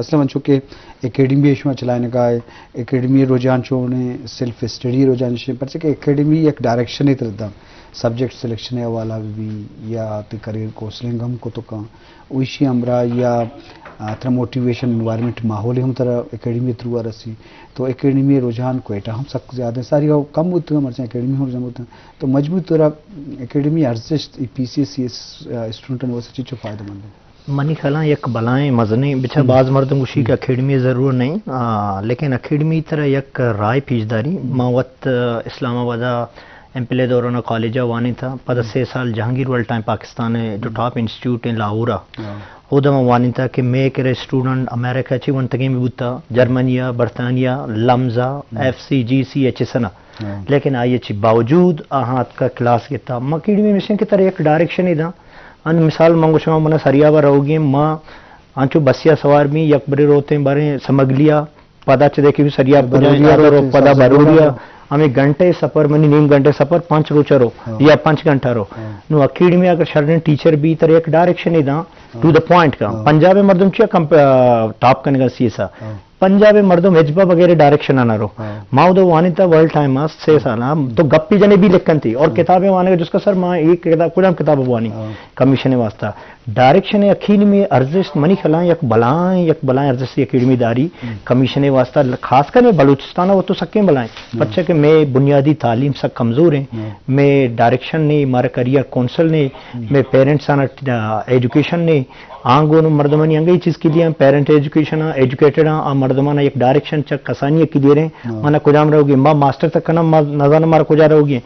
مثلاً چونکہ اکیڈمی شما چلائنگا ہے، اکیڈمی رجحان چونے، سیلف اسٹڈی رجحان شے، پرچہ کہ اکیڈمی یک ڈائریکشن تر داں، سبجیکٹ سلیکشن حوالہ بھی، یا تے کریئر کونسلنگ ہم کو تو کاں، اوشی ہمراہ یا آ، ترا موٹیویشن انوائرمنٹ ماحول ہم ترا اکیڈمی تھرو رسی۔ تو اکیڈمی رجحان کوئٹہ ہم سک زیادہ ہیں، ساری کم ہوتے ہیں، مرچاں اکیڈمی ہم رجحان ہوتے ہیں۔ تو مجموعی طور اکیڈمی ارزشت ای پی سی سی ایس اسٹوڈنٹ واسطے چیچو فائدہ مند ہے؟ منی خیالاں یک بلائیں مزنیں، بچار باز مردم گوشی کہ اکیڈمی ضرور نہیں، آ، لیکن اکیڈمی ترا یک رائے پیش داری۔ ما وت، آ، اسلام آباد ایم پی اے دوران کالج وانی تھا، پدا سے سال جہانگیر ورلڈ ٹائم پاکستان جو ٹاپ انسٹیٹیوٹ ہیں لاہور، اودا ما وانی تھا کہ مے کرے اسٹوڈنٹ امریکہ چی ونتگیں بھی بوتا، جرمنی، برطانیہ، لمزا، ایف سی، جی سی، ایچ ایس نا۔ لیکن آئی چی باوجود آہاں اتکا کلاس گتا۔ ما اکیڈمی مشن کہ ترا یک ڈائریکشن ہی دا۔ ان مثال منگو شما منا سریابا رہوگی، ما انچو بسیا سوار بھی یک بری روتے بارے سمگلیا، پدا چہ دیکھی بھی سریاب کجا بروریا آدھا رو، روتے، پدا بروریا۔ ہمیں گھنٹے سفر، منی نیم گھنٹے سفر پانچ روچا رو یا پانچ گھنٹہ رو۔ نو اکیڈمی اگر شرین ٹیچر بھی ترا یک ڈائریکشن ہی دا، ٹو دا پوائنٹ کا۔ پنجاب مردم چیا کم، آ، ٹاپ کنگا سی ایس آ۔ پنجاب مردم ہچبا بغیر ڈائریکشن نہ رو۔ ما ادو وانی تا ورلڈ ٹائم آ سے سال ہم تو گپی جنے بھی لکھن تھی اور کتابیں وانے جس کا سر ما ایک کتاب، کجام کتاب وانی کمیشن واسطہ۔ ڈائریکشن اکیڈمی ارزشت منی خیالاں یک بلائیں، یک بلائیں ارزشت اکیڈمی داری کمیشن واسطہ، خاص کر میں بلوچستان وہ تو سکیں بلائیں۔ پرچہ کہ میں بنیادی تعلیم سک کمزور ہیں، میں ڈائریکشن نہیں، مارا کریئر کونسل نہیں، میں پیرنٹس آنا ایجوکیشن نہیں، آنگو نو مردمانی انگئی چیز کلیاں، پیرنٹ ایجوکیشن آ، ایجوکیٹڈ آ، آ مردمانا یک ڈائریکشن چک کسانی کلی رہے، منا کجام رہوگی، ما ماسٹر تک کنم، ما نزانم مارا کجا رہوگی۔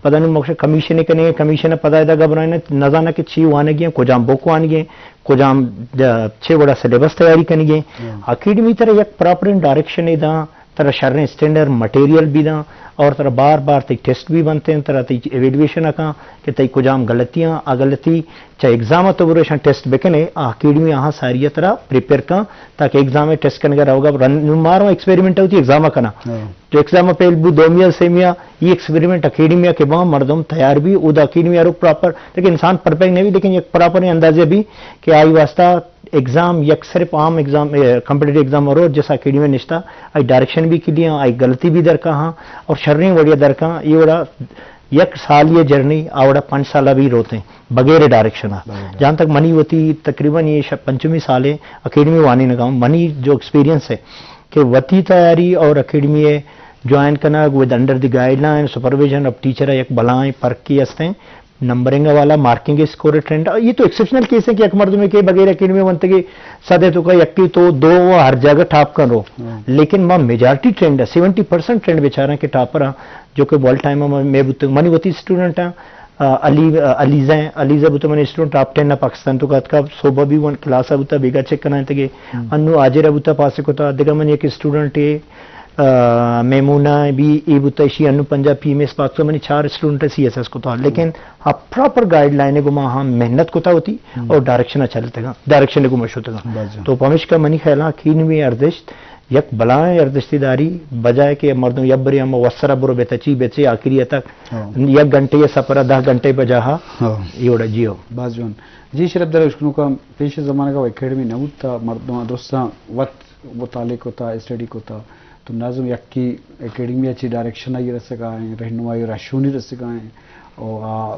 پدا نو مکش کمیشن کنے، کمیشن پدا ادا گبرائیں، نزانہ کہ چی وانگی ہیں، کجام بک وانگی ہیں، کجام، آ، چھ وڑا سلیبس تیاری کنگی ہیں۔ اکیڈمی ترا یک پراپر ڈائریکشن دا، ترا شریں اسٹینڈرڈ مٹیریل بھی داں اور ترا بار بار تئی ٹیسٹ بھی بنتے ہیں، ترا تئی ایویلویشن کاں کہ تئی کجام غلطیاں، آ غلطی چا ایگزام تو برو شان ٹیسٹ بکنے، آ اکیڈمی آہاں ساری ترا پریپیئر کاں تاکہ ایگزام ٹیسٹ کنگا رہوگا۔ رن-، مارو ایکسپیریمنٹ ہوتی ایگزام کنا۔ تو ایگزام پہل بو، دومیا، سیمیا، یہ ایکسپیریمنٹ اکیڈمی کہ باں مردم تیار بھی، او دا اکیڈمی رو پراپر، لیکن انسان پرفیکٹ نہیں بھی، لیکن یک پراپر اندازے بھی کہ آئی واسطہ ایگزام یک صرف عام ایگزام، اے، کمپٹیٹو ایگزام رو جیسا اکیڈمی نشتا، آئی ڈائریکشن بھی کلیاں، آئی غلطی بھی درکا ہاں، اور شریں وڑیا درکا، یہ وڑا یک سال یہ جرنی، آ وڑا پانچ سالہ بھی روتے ہیں، بغیر ڈائریکشن آ۔ جہاں تک منی وتی تقریباً یہ ش-، پنچمی سال ہے اکیڈمی وانی نگاؤں، منی جو ایکسپیرینس ہے کہ وتی تیاری اور اکیڈمی ہے join king with under the guide line supervision of teacher یک بلائیں پرکی ہستیں۔ نمبرنگ والا مارکنگ اسکور ٹرینڈ، یہ تو ایکسپشنل کیس ہے کہ یک مردمے کہ بغیر اکیڈمی ونتگے صد ہے تو کا یکی تو دو وہ ہر جگہ ٹاپ کن رو۔ لیکن ما میجارٹی ٹرینڈ ہے، سیونٹی پرسینٹ ٹرینڈ بیچارہ کہ ٹاپر ہاں، جو کہ ورلڈ ٹائم میں بوتے، منی وتی اسٹوڈنٹ ہیں، آ، علی، آ، علیزہ ہیں، علیزہ بوتے منی اسٹوڈنٹ ٹاپ ٹین ہے پاکستان تو کا، صوبہ بھی ون کلاس بوتا، بیگا چیک کرنا ہے تگے، انو آجر بوتا پاس کتا، دگا منی ایک اسٹوڈنٹ ہے، آ، میمونہ بھی ای بوتا، ایشی انو Punjab P M S Pakistan منی چار اسٹوڈنٹ سی ایس ایس کتا، لیکن آ پراپر گائیڈ لائن گو ما ہم محنت کتا ہوتی اور ڈائریکشن چلتے گا، ڈائریکشن گو مشوتے گا۔ تو پمشکا منی خیال ہاں اکیڈمی ارزشت یک بلائیں ارزشتی داری، بجائے کہ مردم یک بری ہم وسرا برو بیتا چی بیچے آخری تک یک گھنٹے یا سفر دہ گھنٹے بجا ہا۔ یہ وڑا جیو۔ باز جوان۔ جی شرف در اشکنو کا پیش زمانہ کا اکیڈمی نہ ہوتا، مردم دوستاں وقت مطالعہ کتا، اسٹڈی کتا، تو ناظم یکی اکیڈمی اچی ڈائریکشن آئی رسگا ہیں، رہنمائی و رہشونی رسگا ہیں، اور آ